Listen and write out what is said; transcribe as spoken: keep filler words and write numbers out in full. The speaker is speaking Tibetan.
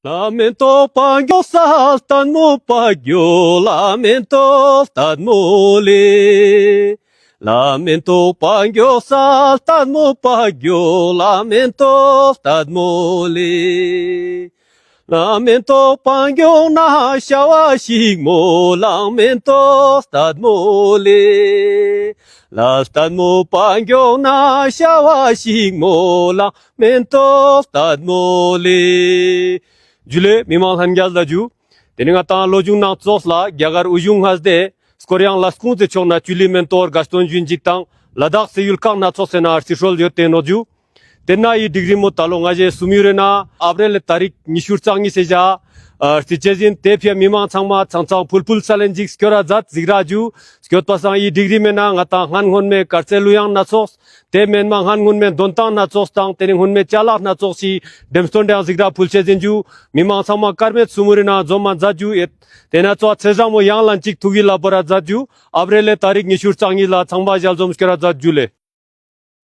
བླ་མེད་རྟོགས་པ་མགྱོགས་ས་ལྟད་མོ་པ་མགྱོགས། བླ་མེད་རྟོགས་ལྟད་མོ་ལས། བླ་མེད་རྟོགས་པ་མགྱོགས་ས་ལྟད་མོ་པ་མགྱོགས། བླ་མེད་རྟོགས་ལྟད་མོ་ལས། བླ་མེད་རྟོགས་པ་མགྱོགས་ན་བྱ་བ་ཞིག་མོ། བླ་མེད་རྟོགས་ལྟད་མོ་ལས། ལ་ལྟད་མོ་པ་མགྱོགས་ན་བྱ་བ་ཞིག་མོ། བླ་མེད་རྟོགས་ལྟད་མོ་ལས། ཇུ་ལེ་མི་མང་ལྷན་རྒྱས་ལ་ཇུ། དེ་ནི་ང་དང་བློ་སྦྱོང་ནང་ཙོགས་ལ་རྒྱ་གར་དབུས་གཞུང་ལྔ་སྡེ་སྐོར་ཡང་ལ་སྐུང་ཚེ་ཆོག་ན་ཅུ་ལི་མེན་ཏོར་དགའ་སྟོན་ཞུན་འཇིག་དང་ལ་དྭགས་སེ་ཡུལ་ཁག་སྣ་ཚོགས་སེ་ན་རྩི་སྲོལ་ཡོད་དེ་ནོ་ཇུ། དེ་ན་ཡི་ཌིག་རི་མོ་ད་ལོ་ང་ཞེ་སུམ་ཡུ་རེ་ན་ཨབ་རེ་ལེ་ཏ་རིག་ཉི་ཤུ་རྩ་གཉིས་སེ་བཞག་རྩི་བྱེད་ཟིན་དེ་ཕྱི་མི་མང་ཚང་མ་ཚང་ཚང་ཕུལ་ཕུལ་ས་ལེན་འཇིག་སྐྱོར་ར་མཛད་ཟིག་ར་ཇུ། སྐྱོད་པ་སང་ཡི་ཌིག་རི་མེ་ན་ང་དང་སྔན་སྔོན་མེ་དཀར་རྩེ་ལུ་ཡང་སྣ་ཚོགས། དེ་མེན་མ་སྔན་སྔོན་མེ་འདོན་སྟངས་སྣ་ཚོགས་དང་དེ་ནི་སྔོན་མེ་ཅ་ལག་སྣ་ཚོགས་ཤིག་འདེམས་སྟོན་དང་ཟིག་ར་ཕུལ་བྱེད་ཟིན་ཇུ། མི་མང་ཚང་མ་དཀར་མེད་སུམ་ཡུ་རེ་ན་འཛོམས་མ་མཛད་ཇུ་ཡེད། དེ་ན་ཚོ་ཚེ་བཟང་མོ་ཡང་ལན་གཅིག་ཐུག་གི་ལ་བོ་ར་མཛད་ཇུ། ཨབ་རེ་ལེ་ཏ་རིག་ཉི་ཤུ་རྩ་གཉིས་ལ་ཚང་མ་ཞལ་འཛོམས་སྐྱོར་ར་མཛད་ཇུ་ལེ།